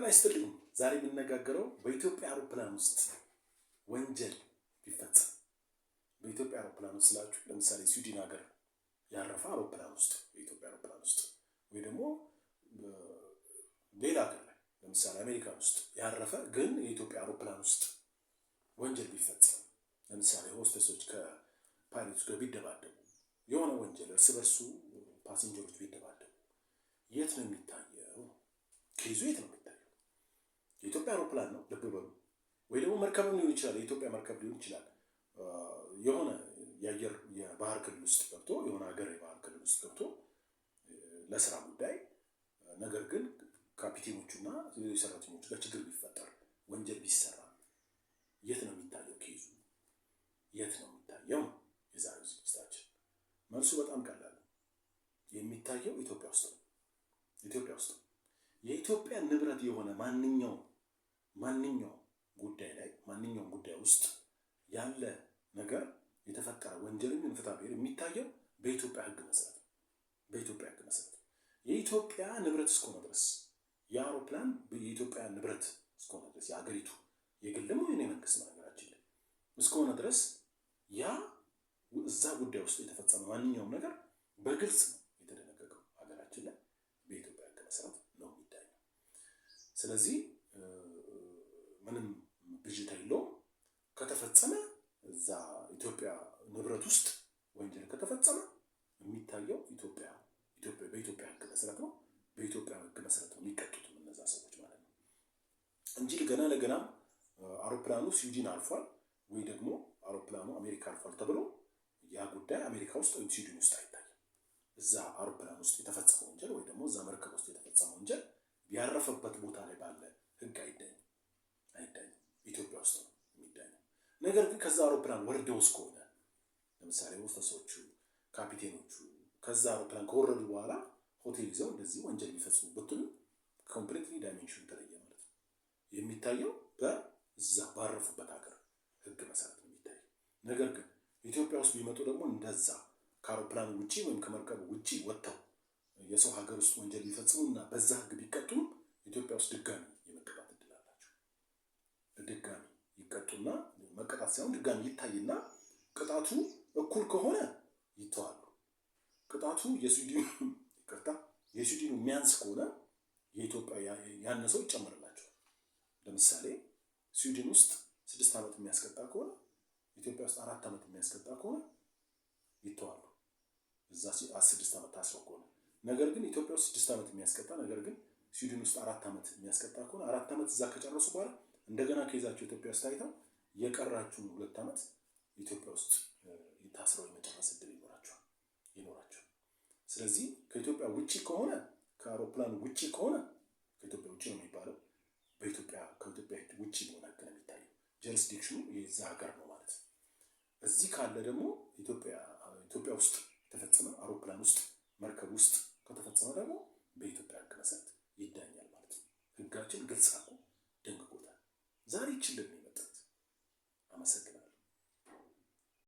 ይስጥልኝ። ዛሬ የምነጋገረው በኢትዮጵያ አውሮፕላን ውስጥ ወንጀል ቢፈጸም፣ በኢትዮጵያ አውሮፕላን ውስጥ ስላችሁ ለምሳሌ ስዊድን ሀገር ያረፈ አውሮፕላን ውስጥ፣ በኢትዮጵያ አውሮፕላን ውስጥ ወይ ደግሞ ሌላ ሀገር ላይ፣ ለምሳሌ አሜሪካን ውስጥ ያረፈ ግን የኢትዮጵያ አውሮፕላን ውስጥ ወንጀል ቢፈጸም፣ ለምሳሌ ሆስተሶች ከፓይለቶች ጋር ቢደባደቡ፣ የሆነ ወንጀል እርስ በርሱ passenger ኦች ቢደባደቡ የት ነው የሚታየው? Case ኡ የት ነው የሚታየው? የኢትዮጵያ አውሮፕላን ነው፣ ልብ በሉ። ወይ ደግሞ መርከብም ሊሆን ይችላል፣ የኢትዮጵያ መርከብ ሊሆን ይችላል። የሆነ የአየር የባህር ክልል ውስጥ ገብቶ፣ የሆነ ሀገር የባህር ክልል ውስጥ ገብቶ ለስራ ጉዳይ፣ ነገር ግን ካፒቴኖቹና ሌሎች ሰራተኞቹ ጋር ችግር ቢፈጠር፣ ወንጀል ቢሰራ የት ነው የሚታየው? Case ኡ የት ነው የሚታየው? የዛሬው ዝግጅታችን መልሱ በጣም ቀላል ነው። የሚታየው ኢትዮጵያ ውስጥ ነው። ኢትዮጵያ ውስጥ ነው። የኢትዮጵያ ንብረት የሆነ ማንኛውም ጉዳይ ላይ፣ ማንኛውም ጉዳይ ውስጥ ያለ ነገር፣ የተፈጠረ ወንጀልም ይሁን ፍትሐ ብሔር የሚታየው በኢትዮጵያ ሕግ መሰረት ነው። በኢትዮጵያ ሕግ መሰረት የኢትዮጵያ ንብረት እስከሆነ ድረስ፣ የአውሮፕላን የኢትዮጵያ ንብረት እስከሆነ ድረስ፣ የሀገሪቱ የግልም ወይ የመንግስት ነገራችን ላይ እስከሆነ ድረስ፣ ያ እዛ ጉዳይ ውስጥ የተፈጸመ ማንኛውም ነገር በግልጽ ነው የተደነገገው፣ ሀገራችን ላይ በኢትዮጵያ ሕግ መሰረት ነው የሚዳኘው። ስለዚህ ምንም ብዥታ የለውም። ከተፈጸመ፣ እዛ ኢትዮጵያ ንብረት ውስጥ ወንጀል ከተፈጸመ የሚታየው ኢትዮጵያ በኢትዮጵያ ሕግ መሰረት ነው። በኢትዮጵያ ሕግ መሰረት ነው የሚቀጡትም እነዛ ሰዎች ማለት ነው እንጂ ገና ለገና አውሮፕላኑ ስዊድን አርፏል ወይ ደግሞ አውሮፕላኑ አሜሪካ አርፏል ተብሎ ያ ጉዳይ አሜሪካ ውስጥ ወይም ስዊድን ውስጥ አይታይም። እዛ አውሮፕላን ውስጥ የተፈጸመ ወንጀል ወይ ደግሞ እዛ መርከብ ውስጥ የተፈጸመ ወንጀል ያረፈበት ቦታ ላይ ባለ ሕግ አይዳኝም አይዳኝም። ኢትዮጵያ ውስጥ ነው የሚዳኘው። ነገር ግን ከዛ አውሮፕላን ወርደው እስከሆነ፣ ለምሳሌ ሆስተሶቹ፣ ካፒቴኖቹ ከዛ አውሮፕላን ከወረዱ በኋላ ሆቴል ይዘው እንደዚህ ወንጀል ቢፈጽሙ ብትሉ completely dimension ኑ ተለየ ማለት ነው። የሚታየው በዛ ባረፉበት ሀገር ህግ መሰረት ነው የሚታየው። ነገር ግን ኢትዮጵያ ውስጥ ቢመጡ ደግሞ እንደዛ ከአውሮፕላኑ ውጪ ወይም ከመርከቡ ውጪ ወጥተው የሰው ሀገር ውስጥ ወንጀል ቢፈጽሙ እና በዛ ህግ ቢቀጡም ኢትዮጵያ ውስጥ ድጋሚ የመቀጣት እድል አላቸው። ድጋሚ ይቀጡና፣ መቀጣት ሳይሆን ድጋሚ ይታይና ቅጣቱ እኩል ከሆነ ይተዋሉ። ቅጣቱ የስዊድኑ፣ ይቅርታ፣ የስዊድኑ የሚያንስ ከሆነ የኢትዮጵያ ያነሰው ይጨመርላቸዋል። ለምሳሌ ስዊድን ውስጥ 6 ዓመት የሚያስቀጣ ከሆነ፣ ኢትዮጵያ ውስጥ 4 ዓመት የሚያስቀጣ ከሆነ ይተዋሉ። እዛ 6 ዓመት ታስረው ከሆነ። ነገር ግን ኢትዮጵያ ውስጥ 6 ዓመት የሚያስቀጣ ነገር ግን ስዊድን ውስጥ 4 ዓመት የሚያስቀጣ ከሆነ፣ 4 ዓመት እዛ ከጨረሱ በኋላ እንደገና case ኣቸው ኢትዮጵያ ውስጥ ታይተው የቀራችሁን 2 ዓመት ኢትዮጵያ ውስጥ ታስረው የመጨረስ እድል ይኖራቸዋል። ስለዚህ ከኢትዮጵያ ውጭ ከሆነ፣ ከአውሮፕላኑ ውጭ ከሆነ፣ ከኢትዮጵያ ውጭ ነው የሚባለው። በኢትዮጵያ ከኢትዮጵያ ውጭ በሆነ ህግ ነው የሚታየው። Jurisdiction ኑ የዛ ሀገር ነው ማለት ነው። እዚህ ካለ ደግሞ፣ ኢትዮጵያ ውስጥ የተፈጸመ፣ አውሮፕላን ውስጥ፣ መርከብ ውስጥ ከተፈጸመ ደግሞ በኢትዮጵያ ህግ መሰረት ይዳኛል ማለት ነው። ህጋችን ግልጽ አድርጎ ደንግጎታል። ዛሬ ይችልን ነው የመጣሁት። አመሰግናለሁ።